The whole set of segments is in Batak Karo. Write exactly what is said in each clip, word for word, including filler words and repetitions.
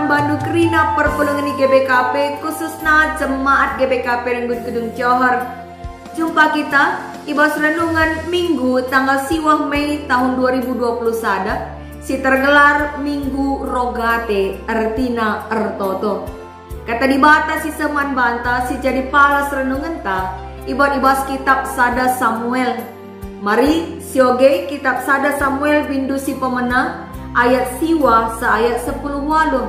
Bandu kerina perpulungen i G B K P, khususna jemaat G B K P Renggun Kedung Johor. Jumpa kita i bas renungen Minggu tanggal siwah Mei tahun dua ribu dua puluh sada, si tergelar Minggu Rogate, ertina ertoto. Kata Dibata si seh man banta si jadi palas renungenta ibuat i bas kitap sada Samuel. Mari sioge kitap sada Samuel bindu si pemena, ayat siwah seh ayat sepuluh waluh.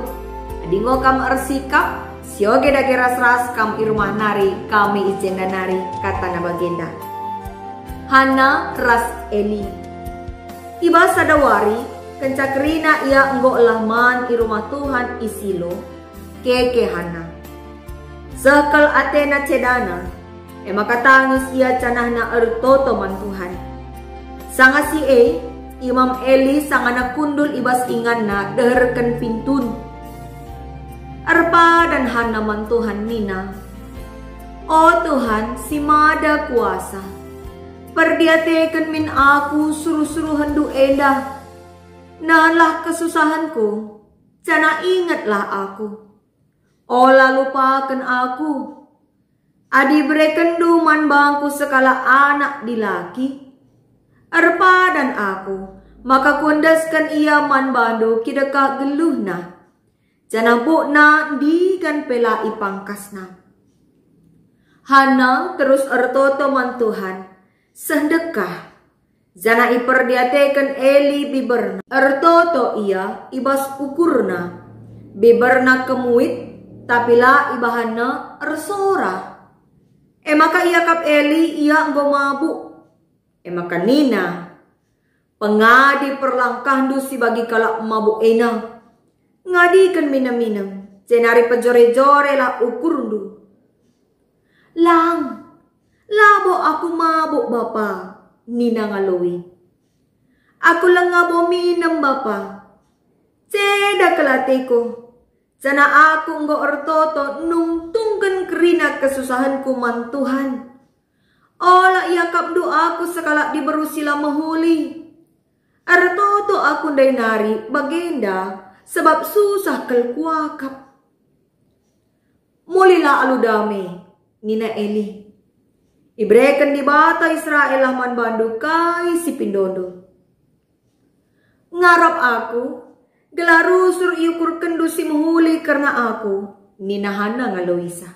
Adi enggo kam ersikap, sioge dage ras-ras kam i rumah nari, kami i jenda nari, katana bagenda. Hana ras Eli. I bas sada wari, kenca kerina ia enggo elah man i rumah Tuhan i Silo, keke Hana. Seh kal atena cedana, e maka tangis ia janahna ertoto man Tuhan. Sanga si e, Imam Eli sangana kundul i bas inganna deherken pintun. Erpadan Hana man Tuhan nina, "O Tuhan si Mada Kuasa, perdiateken min aku suruh-suruhenNdu enda. Nehenlah kesusahenku, janah ingetlah aku. Ola lupaken aku. Adi iberekenNdu man bangku sekalak anak dilaki, erpadan aku, maka kuendesken ia man bandu kidekah geluhna, janah bukna ndigan pe la ipangkasna." Hana terus ertoto man Tuhan, seh ndekah, janah iperdiateken Eli biberna. Ertoto ia i bas ukurna. Biberna kemuit, tapi la ibahanna ersora. E maka iakap Eli ia enggo mabuk. E maka nina, "Pengadi perlangkahndu si bagi kalak mabuk ena. Ngadiken minem-minem, jenari pejore-jorelah ukurndu." "Lang, labo aku mabuk, Bapa," nina ngaloi. "Aku langa bo minem, Bapa. Ceda kal ateku, janah aku enggo ertoto nungtungken kerina kesusahenku man Tuhan. Ola iakapNdu aku sekalak diberu si la mehuli. Ertoto aku ndai nari bagenda, sebab susah kal kuakap." "Mulilah alu dame," nina Eli. "Ibereken Dibata Israel lah man bandu kai si pindondu." "Ngarap aku, gelah rusur iukurkenndu si mehuli kerna aku," nina Hana ngaloisa.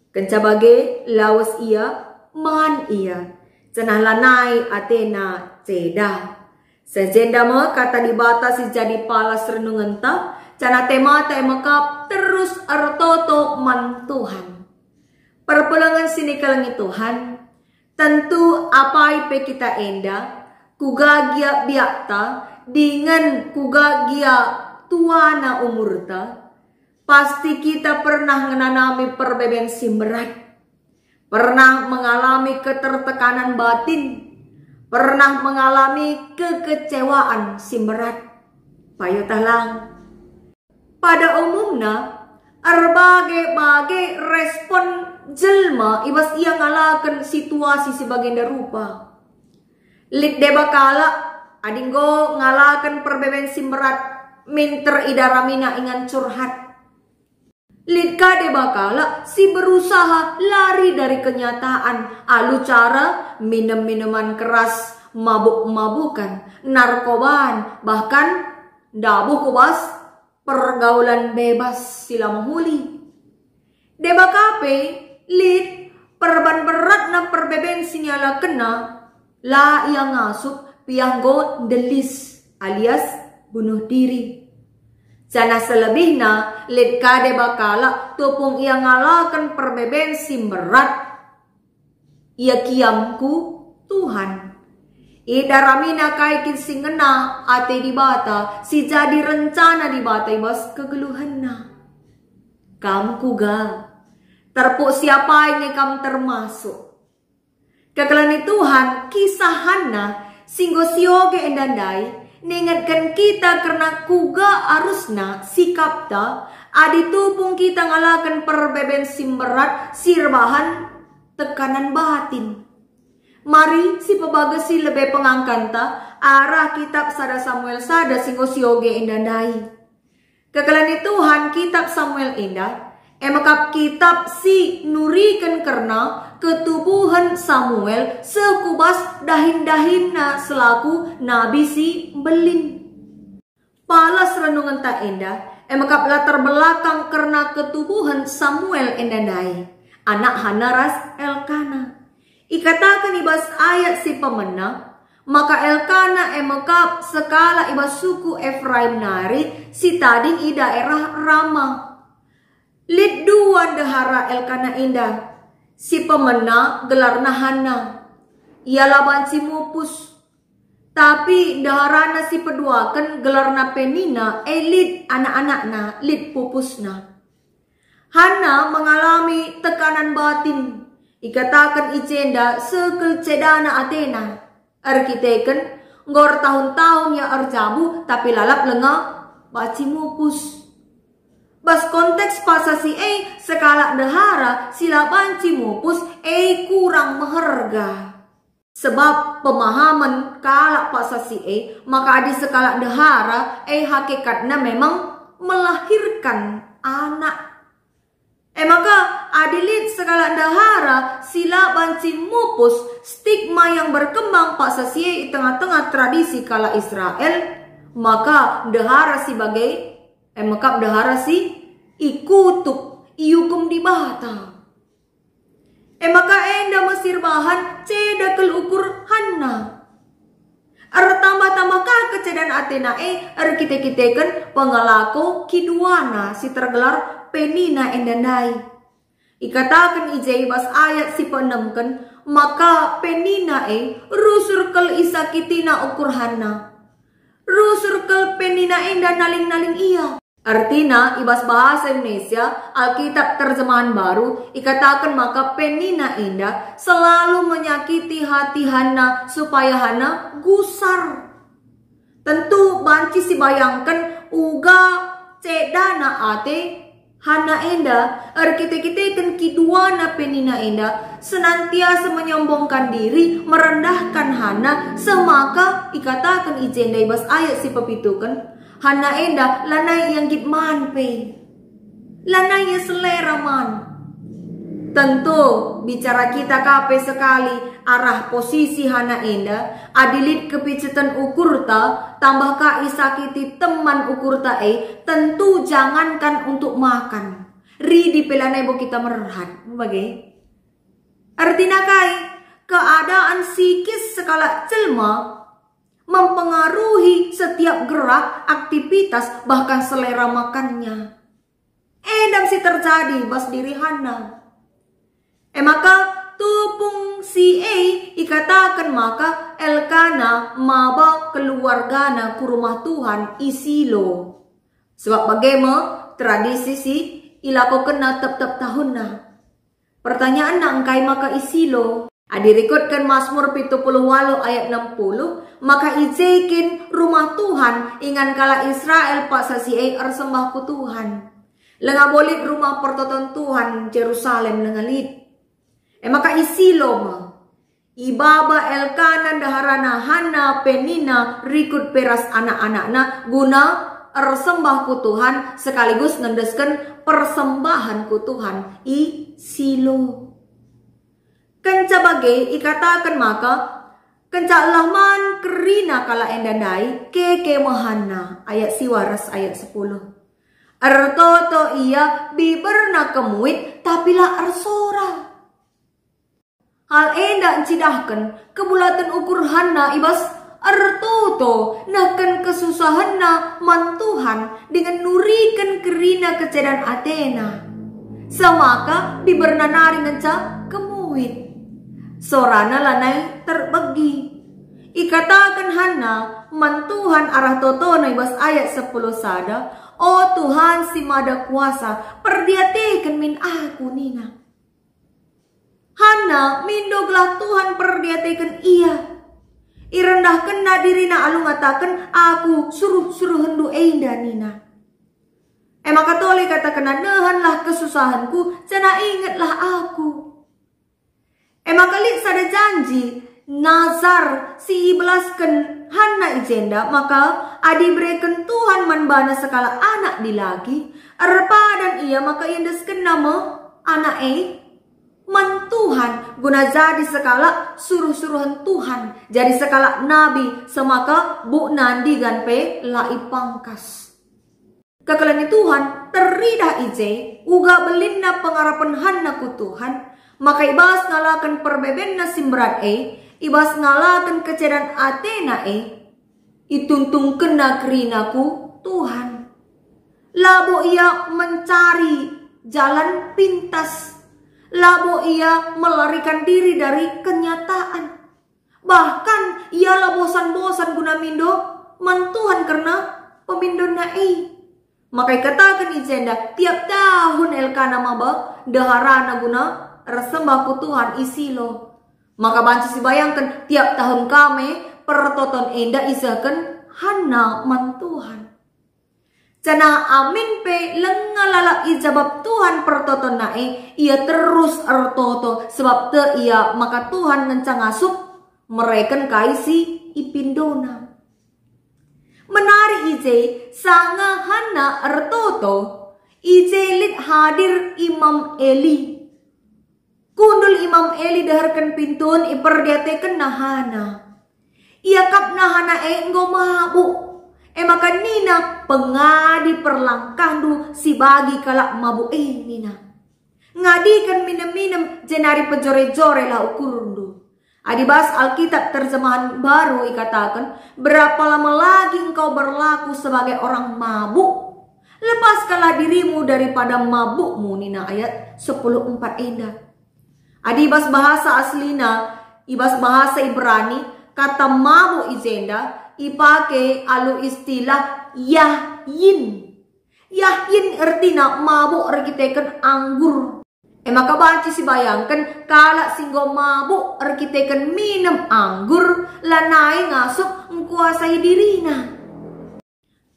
Kenca bage, lawes ia, man ia, janah lanai atena ceda. Seh jenda me kata Dibata si jadi palas renungenta, janah temata e mekap terus ertoto man Tuhan. Perpulungen si nikelengi Tuhan, tentu apai pe kita enda, kuga gia biakta, dingen kuga gia tuana umurta, pasti kita pernah ngenanami perbeben si mberat, pernah mengalami ketertekanan batin, pernah mengalami kekecewaan si mberat. Payo tah lang. Pada umumna, erbage-bage respon jelma i bas ia ngalaken situasi si bagenda rupa. Lit deba kalak, adi enggo ngalaken perbeben si mberat, minter idaramina ingan curhat. Lit ka deba kalak si berusaha lari dari kenyataan alu cara minem-mineman keras, mabuk-mabukan, narkoban, bahkan ndabuh ku bas pergaulan bebas si la mehuli. Deba ka pe lit perban beratna perbeben si nialakenna, la ia ngasup piah enggo ndelis alias bunuh diri. Janah selebihna lit ka deba kalak tupung ia ngalaken perbeben si mberat, ia kiam ku Tuhan. Idaramina kai kin si ngena ate Dibata, si jadi rencana Dibata i bas kegeluhenna. Kam kuga? Terpuk si apai nge kam termasuk? Kekelengen Tuhan, kisah Hana si enggo sioge enda ndai, ningetken kita kerna kuga arusna sikapta adi tupung kita ngalaken perbeben si mberat si erbahan tekanan batin. Mari sipebagesi lebe pengangkanta arah kitap sada Samuel sada si enggo sioge enda ndai. Kekelengen Tuhan, kitab Samuel enda, e me kap kitab si nuriken kerna ketubuhen Samuel seh ku bas dahin-dahinna selaku nabi si mbelin. Palas renungenta enda, e me kap latar belakang kerna ketubuhen Samuel enda ndai, anak Hana ras Elkana. Ikataken i bas ayat si pemena, maka Elkana e me kap sekalak i bas suku Efraim nari si tading i daerah Rama. Lit dua ndehara Elkana enda, si pemena gelarna Hana. Ia la banci mupus. Tapi ndeharana si peduaken gelarna Penina, e lit anak-anakna, lit pupusna. Hana mengalami tekanan batin, ikataken i jenda seh kal cedana atena. Erkiteken enggo ertahun-tahun ia erjabu, tapi lalap langa banci mupus. Bas konteks paksa si e, sekalak ndehara si la banci mupus e kurang meherga. Sebab pemahamen kalak paksa si e maka adi sekalak ndehara e hakikatna memang melahirkan anak. E maka, adi lit sekalak ndehara si la banci mupus, stigma yang berkembang paksa si e i tengah-tengah tradisi kalak Israel, maka ndehara si bage e me kap ndehara si ikutuk, iukum Dibata. E maka enda me si erbahan ceda kal ukur Hana. Ertambah-tambah ka kecedan atena e erkite-kiteken pengelako kiduana si tergelar Penina enda ndai. Ikataken i je i bas ayat si peenemken maka Penina e rusur kal isakitina ukur Hana. Rusur kal Penina enda naling-naling ia. Ertina, i bas bahasa Indonesia, Alkitab terjemahan baru, ikataken maka Penina enda selalu menyakiti hati Hana supaya Hana gusar. Tentu banci sibayangken uga cedana ate Hana enda, erkite-kiteken kiduana Penina enda senantiasa menyombongkan diri, merendahkan Hana, seh maka ikataken i jenda i bas ayat si pepituken, Hana enda lanai ia nggit man pe. Lanai ia selera man. Tentu, bicara kita ka pe sekali arah posisi Hana enda, adi lit kepiceten ukurta, tambah ka isakiti teman ukurta e, tentu jangankan untuk makan. Ridi pe lanai bo kita merhat. Bage. Ertina kai? Keadaan psikis sekalak jelma mempengaruhi setiap gerak, aktivitas, bahkan selera makannya. Enda me si terjadi bas diri Hana. E maka, tupung si e ikataken maka Elkana maba keluargana ku rumah Tuhan i Silo. Sebab bage me tradisi si ilakokenna tep-tep tahunna. Pertanyaanna, engkai maka i Silo? Adi rikutken Masmur pitu puluh waluh ayat enam puluh, maka i je kin rumah Tuhan ingan kalak Israel paksa si e ersembah ku Tuhan. Langa bo lit rumah pertoton Tuhan Jerusalem, langa lit. E maka i Silo me. Ibaba Elkana ndeharana Hana, Penina, rikut pe ras anak-anakna guna ersembah ku Tuhan sekaligus ngendesken persembahen ku Tuhan i Silo. Kenca bage ikataken maka, kenca elah man kerina kalak enda ndai, keke me Hana, ayat siwa ras ayat sepuluh. Ertoto ia biberna kemuit, tapi la ersora. Hal enda ncidahken kebulaten ukur Hana i bas ertoto nehken kesusahenna man Tuhan dingen nuriken kerina kecedan atena. Semaka biberna nari ngenca kemuit. Sorana lanai terbegi. Ikataken Hana man Tuhan arah totona i bas ayat sepuluh sada, "O Tuhan si Mada Kuasa, perdiateken min aku," nina. Hana mindo gelah Tuhan perdiateken ia. Irendahkenna dirina alu ngataken, "Aku suruh-suruhenndu enda," nina. E maka tole katakenna, "Nehenlah kesusahenku, janah ingetlah aku." E maka lit sada janji Nazar si ibelasken Hanna i jenda maka adi ibereken Tuhan man bana sekalak anak dilaki, erpadan ia maka iendeskenna me anak e man Tuhan, guna jadi sekalak suruh-suruhen Tuhan, jadi sekalak nabi, semaka bukna ndigan pe la ipangkas. Kekelengen Tuhan, teridah i je uga belinna pengarapen Hanna ku Tuhan, maka ibas ngalaken perbebenna si mberat e, ibas ngalaken kecedan atena e, itungtungkenna kerina ku Tuhan. Labo ia mencari jalan pintas, labo ia melarikan diri dari kenyataan. Bahkan ia la bosan-bosan guna mindo man Tuhan kerna pemindonna e. Maka ikataken i jenda, tiap tahun Elkana maba ndeharana guna ersembah ku Tuhan i Silo. Maka banci sibayangken tiap tahun ka me pertoton enda isehken Hanna man Tuhan. Janah amin pe langa lalap ijabap Tuhan pertotonna e, ia terus ertoto, sebab tek ia maka Tuhan ngenca ngasup mereken kai si ipindona. Menari i je, sanga Hanna ertoto, i je lit hadir Imam Eli. Kundul Imam Eli deherken pintun, iperdiatekenna Hanna. Iakapna Hanna e enggo mabuk. E maka nina, "Pengadi perlangkahndu si bagi kalak mabuk e," nina. "Ngadiken minem-minem jenari pejore-jorelah ukurndu." Adi bas Alkitab terjemahan baru ikataken, "Berapa lama lagi engkau berlaku sebagai orang mabuk? Lepaskanlah dirimu daripada mabukmu," nina ayat sepuluh empat enda. Adi bas bahasa aslina, i bas bahasa Ibrani, kata mabuk i jenda ipake alu istilah yahyin. Yahyin ertina mabuk erkiteken anggur. E maka banci sibayangken kalak si enggo mabuk erkiteken minem anggur lanai ngasup engkuasai dirina.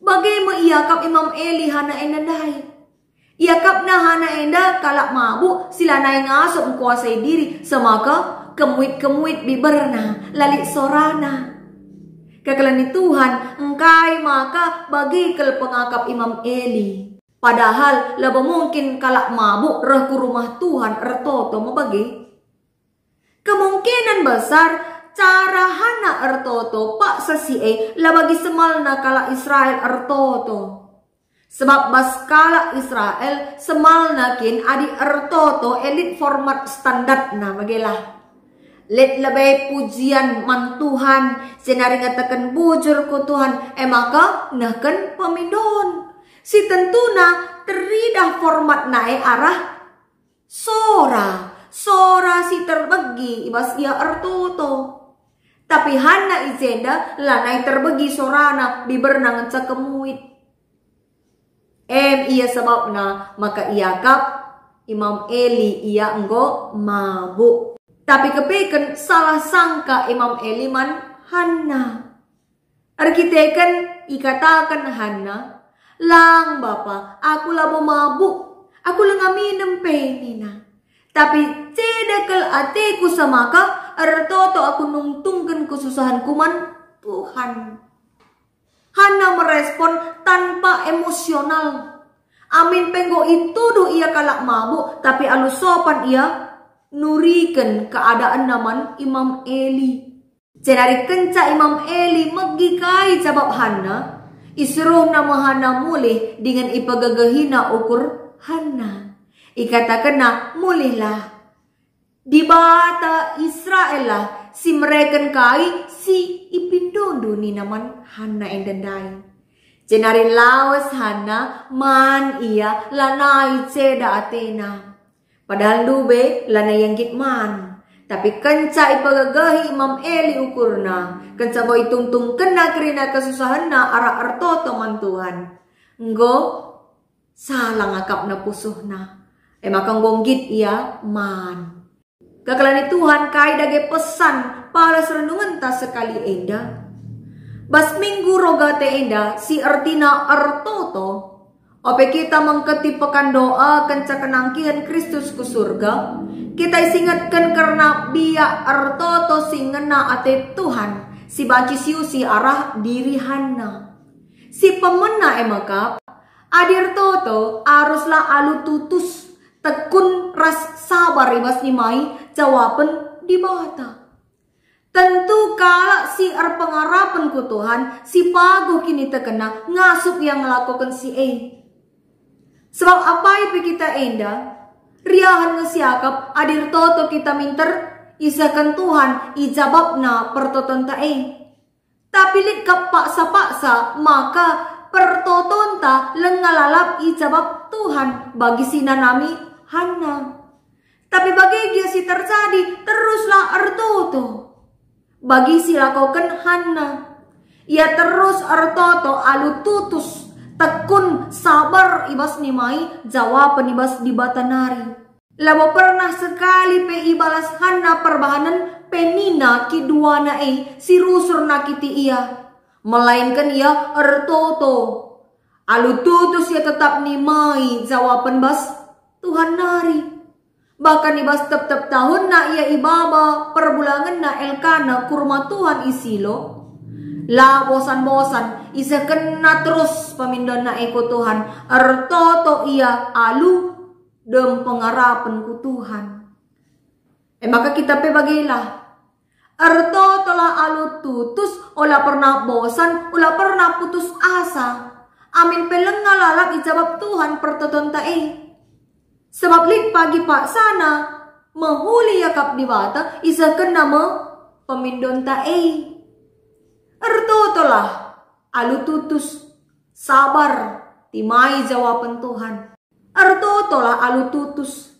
Bage me iakap Imam Eli Hanna enda ndai. Iakapna Hanna enda kalak mabuk si lanai ngasup engkuasai diri, semaka kemuit-kemuit biberna, la lit sorana. Kekelengen Tuhan, engkai maka bage kal pengakap Imam Eli? Padahal labo mungkin kalak mabuk reh ku rumah Tuhan ertoto me bage. Kemungkinan besar cara Hanna ertoto paksa si e la bagi semalna kalak Israel ertoto. Sebab bas kalak Israel semalna kin adi ertoto e lit format standarna bagelah. Lit lebe pujian man Tuhan, jenari ngataken bujur ku Tuhan, e maka nehken pemindon. Si tentuna teridah formatna e arah sora, sora si terbegi i bas ia ertoto. Tapi Hanna i jenda lanai terbegi sorana, biberna ngenca kemuit. Em ia sebabna maka iakap Imam Eli ia enggo mabuk. Tapi kepeken salah sangka Imam Eli man Hanna. Erkiteken ikataken Hanna, "Lang, Bapa, aku labo mabuk, aku langa minem pe," nina. "Tapi ceda kal ateku semaka ertoto aku nungtungken kesusahenku man Tuhan." Hanna merespon tanpa emosional. Amin pe enggo ituduh ia kalak mabuk, tapi alu sopan ia nuriken keadaanna man Imam Eli. Jenari kenca Imam Eli megi kai jabap Hanna, isuruhna me Hanna mulih dingen ipegegehina ukur Hanna. Ikatakenna, "Mulihlah. Dibata Israel lah si mereken kai si ipindondu," nina man Hanna enda ndai. Jenari lawes Hanna man ia lanai ceda atena. Padahal ndube lanai ia nggit man. Tapi kenca ipegegehi Imam Eli ukurna, kenca enggo itungtungkenna kerina kesusahenna arah ertoto man Tuhan, enggo salah ngakapna pusuhna. E maka enggo nggit ia man. Kekelengen Tuhan, kai dage pesan palas renungenta sekali enda? Bas minggu Rogate enda si ertina ertoto, ope kita mengketi pekan doa kenca kenangkihen Kristus ku surga, Kita isingetken kerna biak ertoto si ngena ate Tuhan, si banci siusi arah diri Hanna. Si pemena e mekap, adi ertoto aruslah alu tutus, tekun ras sabar i bas nimai jawapen Dibata. Tentu kalak si erpengarapen ku Tuhan, si paguh kinitekenna ngasup ia ngelakoken si e. Sebab apai pe kita enda, riahen nge siakap adi ertoto kita minter, isehken Tuhan ijabapNa pertotonta e. Tapi lit kap paksa-paksa maka pertotonta langa lalap ijabap Tuhan bagi si nanami Hanna. Tapi bage gia si terjadi, teruslah ertoto. Bagi si lakoken Hanna, ia terus ertoto alu tutus, tekun, sabar i bas nimai jawapen i bas Dibata nari. Labo pernah sekali pe ibalas Hanna perbahanen Penina kiduana e si rusur nakiti ia, melainken ia ertoto. Alu tutus ia tetap nimai jawapen bas Tuhan nari. Bahkan i bas tep-tep tahunna ia ibaba perbulangenna Elkana ku rumah Tuhan i Silo, la bosan-bosan isehkenna terus pemindonna e ku Tuhan, ertoto ia alu dem pengarapen ku Tuhan. E maka kita pe bagelah. Ertotolah alu tutus, ola pernah bosan, ola pernah putus asa. Amin pe langa lalap ijabap Tuhan pertotonta e. Sebab lit pagi paksana, mehuli iakap Dibata, isehkenna me pemindonta e. Ertotolah alu tutus, sabar, timai jawapen Tuhan. Ertotolah alu tutus.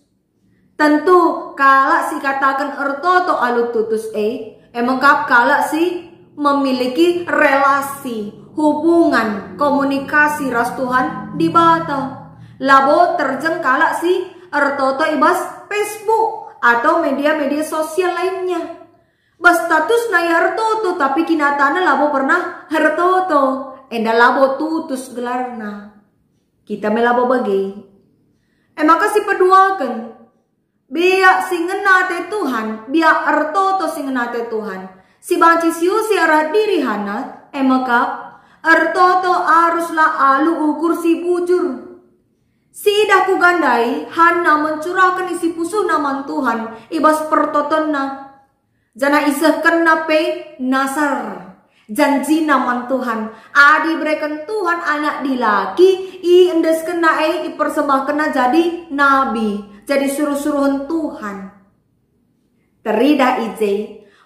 Tentu kalak si kataken ertoto alu tutus e, e mekap kalak si memiliki relasi, hubungan, komunikasi ras Tuhan Dibata. Labo terjeng kalak si ertoto i bas Facebook atau media-media sosial lainnya. Bas statusna ia ertoto, tapi kinatana labo pernah ertoto, enda labo tutus gelarna. Kita me labo bage. E maka si peduaken, biak si ngena ate Tuhan, biak ertoto si ngena ate Tuhan, si banci siusi arah diri Hanna, e maka ertoto aruslah alu ukur si bujur. Siidah kuga ndai, Hanna mencurahken isi pusuhna man Tuhan i bas pertotonna. Janah isehkenna pe Nazar, janjina man Tuhan. Adi ibereken Tuhan anak dilaki, iendeskenna e ipersembahkenna jadi nabi, jadi suruh-suruhen Tuhan. Teridah i je,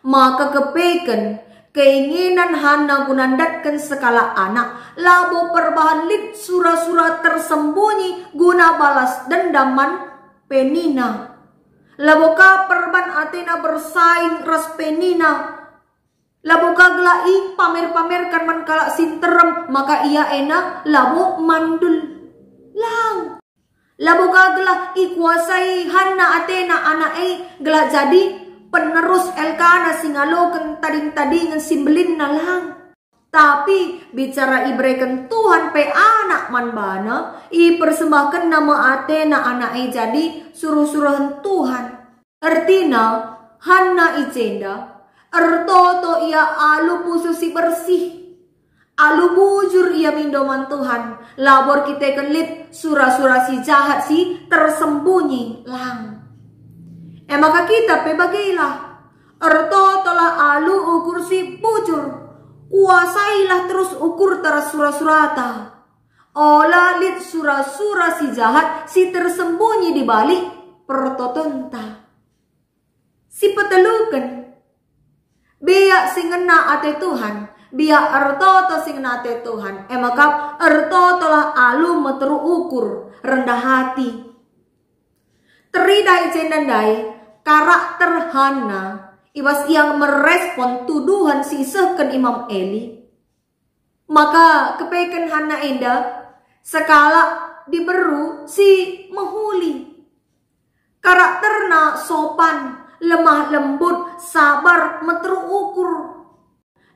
maka kepeken keinginan Hanna guna ndatken sekalak anak, labo perbahan lit sura-sura tersembunyi guna balas dendam man Penina. Labo ka perban atena bersaing ras Penina. Labo ka gelah ipamer-pamerkan man kalak si nterem maka ia ena labo mandul. Lang. Labo ka gelah ikuasai Hanna atena anak e gelah jadi penerus Elkana si ngaloken tading-tadingen si mbelinna, lang. Tapi bicara ibereken Tuhan pe anak man bana, ipersembahkenna me atena anak e jadi suruh-suruhen Tuhan. Ertina, Hanna i jenda ertoto ia alu pusuh si bersih. Alu bujur ia mindo man Tuhan, labo erkiteken lit sura-sura si jahat si tersembunyi, lang. E maka kita pe bagelah. Ertotolah alu ukur si bujur. Kuasailah terus ukurta ras sura-surata. Ola lit sura-sura si jahat si tersembunyi di balik pertotonta. Si peteluken, biak si ngena ate Tuhan, biak ertoto si ngena ate Tuhan, e maka ertotolah alu meteruk ukur, rendah hati. Teridah i jenda ndai karakter Hanna i bas ia merespon tuduhen si isehken Imam Eli. Maka kepeken Hanna enda sekalak diberu si mehuli. Karakterna sopan, lemah lembut, sabar, meteruk ukur.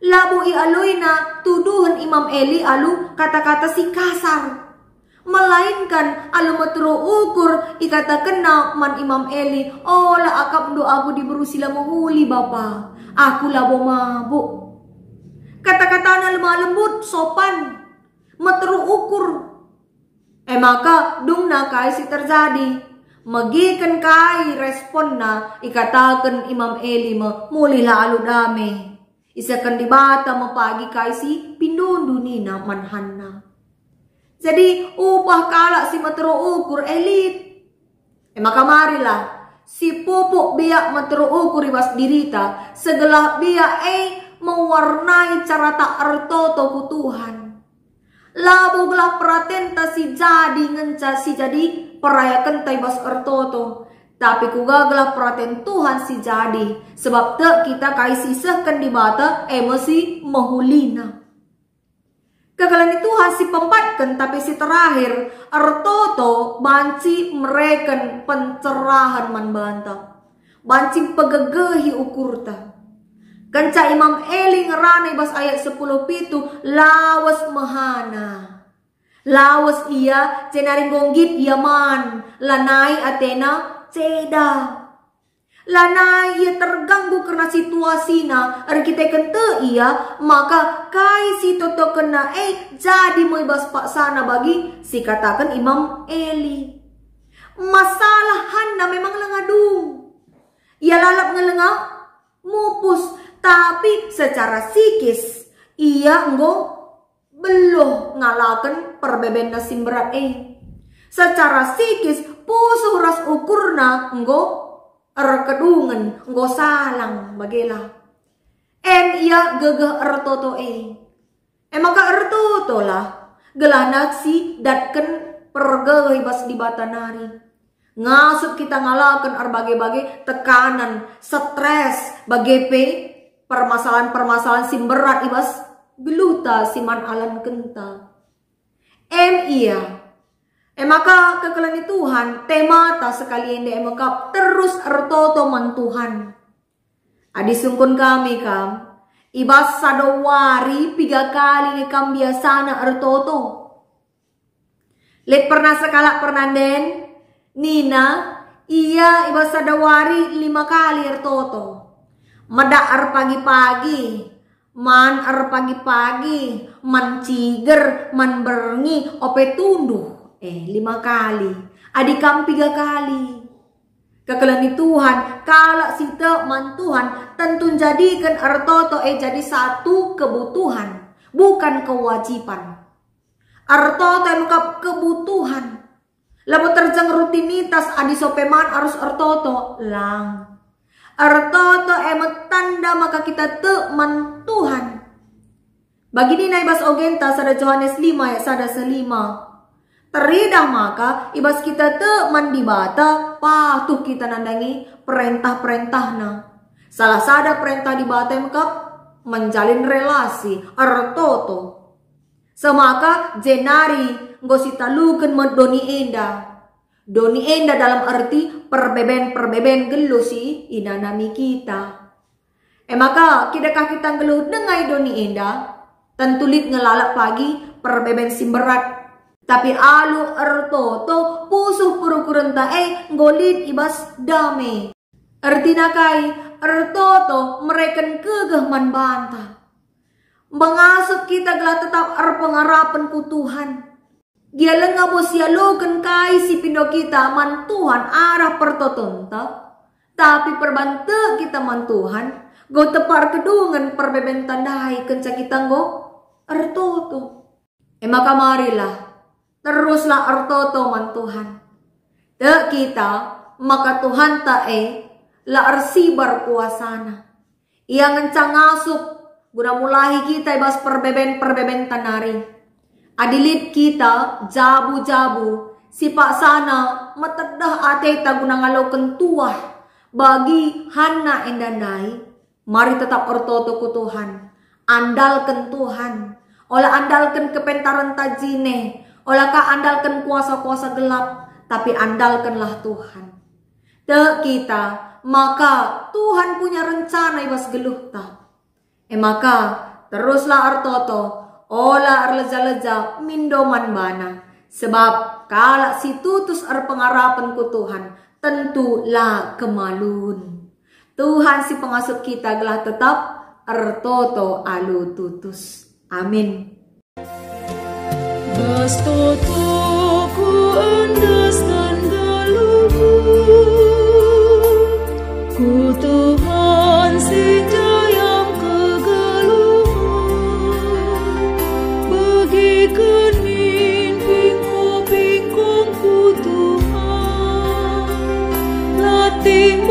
Labo ialuina tuduhen Imam Eli alu kata-kata si kasar. Melainkan alu meteruk ukur, ikatakenna man Imam Eli, "Ola akapndu aku diberu si la mehuli, Bapa. Aku labo mabuk." Kata-katana lemah lembut, sopan, meteruk ukur. E maka dungna kai si terjadi. Megiken kai responna, ikataken Imam Eli me, "Mulihlah alu dame. Isehken Dibata me pagi kai si pindondu," nina man Hanna. Jadi, upah kalak si meteruk ukur e lit. E maka marilah, sipupuk biak meteruk ukur i bas dirita, segelah biak e mewarnai carata ertoto ku Tuhan. Labo gelah peratenta si jadi ngenca si jadi perayakenta i bas ertoto, tapi kuga gelah peraten Tuhan si jadi, sebab tek kita kai si isehken Dibata, e me si mehulina. Kekalen ni Tuhan si pempatken, tapi si terakhir, ertoto banci mereken pencerahen man banta, banci pegegehi ukurta. Kenca Imam Eli ngerana i bas ayat sepuluh pitu, lawes me Hanna. Lawes ia, jenari enggo nggit ia man, lanai atena ceda. Lanai ia terganggu kerna situasina, erkiteken tek ia maka kai si itotokenna e jadi me i bas paksana bagi si kataken Imam Eli. Masalah Hanna memang langa dung. Ia lalap nge langa mupus, tapi secara psikis ia enggo beluh ngalaken perbebenna si mberat e. Secara psikis, pusuh ras ukurna enggo erkedungen, enggo salang bagela. Em ia gegeh ertoto e. E maka ertotolah, gelahna si datken pergeluh i bas Dibata nari. Ngasup kita ngalaken erbage-bage tekanan, stres, bage pe permasalahan-permasalahan si mberat i bas geluhta si man alankenta. Em ia. E maka kekelen ni Tuhan, temata sekali enda e mekap terus ertoto man Tuhan. Adi sungkun kami kam, i bas sada wari piga kali nge kam biasana ertoto? Lit pernah sekalak pernanden, nina ia i bas sada wari lima kali ertoto. Medak erpagi-pagi, man erpagi-pagi, man ciger, man berngi, ope tunduh. Eh, lima kali. Adi kam piga kali. Kekelen ni Tuhan, kalak si tek man Tuhan tentu njadiken ertoto e jadi satu kebutuhan, bukan kewajiban. Ertoto e mekap kebutuhan. Labo terjeng rutinitas adi sope man arus ertoto, lang. Ertoto e me tanda maka kita tek man Tuhan. Bagi nina i bas ogenta sada Johanes lima ayat sada seh lima, teridah maka i bas kita tek man Dibata, patuh kita nandangi perentah-perentahNa. Salah sada perentah Dibata e mekap menjalin relasi, ertoto. Semaka jenari enggo sitaluken me doni enda. Doni enda dalam erti perbeben-perbeben geluh si inanami kita. E maka, kidekah kita nggeluh denga i doni enda, tentu lit nge lalap pagi perbeben si mberat. Tapi alu ertoto, pusuh perukurenta e enggo lit i bas dame. Ertina kai, ertoto mereken gegeh man banta. Mengasup kita gelah tetap erpengarapen ku Tuhan. Gia langa bo sialoken kai si pindo kita man Tuhan arah pertotonta, tapi perban tek kita man Tuhan, enggo tepa erkedungen perbebenta ndai kenca kita enggo ertoto. E maka marilah, teruslah ertoto man Tuhan. Tek kita maka Tuhanta e la ersibar kuasaNa. Ia ngenca ngasup guna mulahi kita i bas perbeben-perbebenta nari. Adi lit kita jabu-jabu, si paksana metedeh ateta guna ngaloken tuah bagi Hanna enda ndai, mari tetap ertoto ku Tuhan. Andalken Tuhan. Ola andalken kepentarenta jine, ola ka andalken kuasa-kuasa gelap, tapi andalkenlah Tuhan. Tek kita, maka Tuhan punya rencana i bas geluhta. E maka, teruslah ertoto, ola erleja-leja mindo man baNa. Sebab kalak si tutus erpengarapen ku Tuhan tentu la kemalun. Tuhan si pengasup kita gelah tetap ertoto alu tutus. Amin. Bas totoku endesken geluhku, ku Tuhan si njayang kegeluhen. Begiken min pingko-pingkongku Tuhan, latih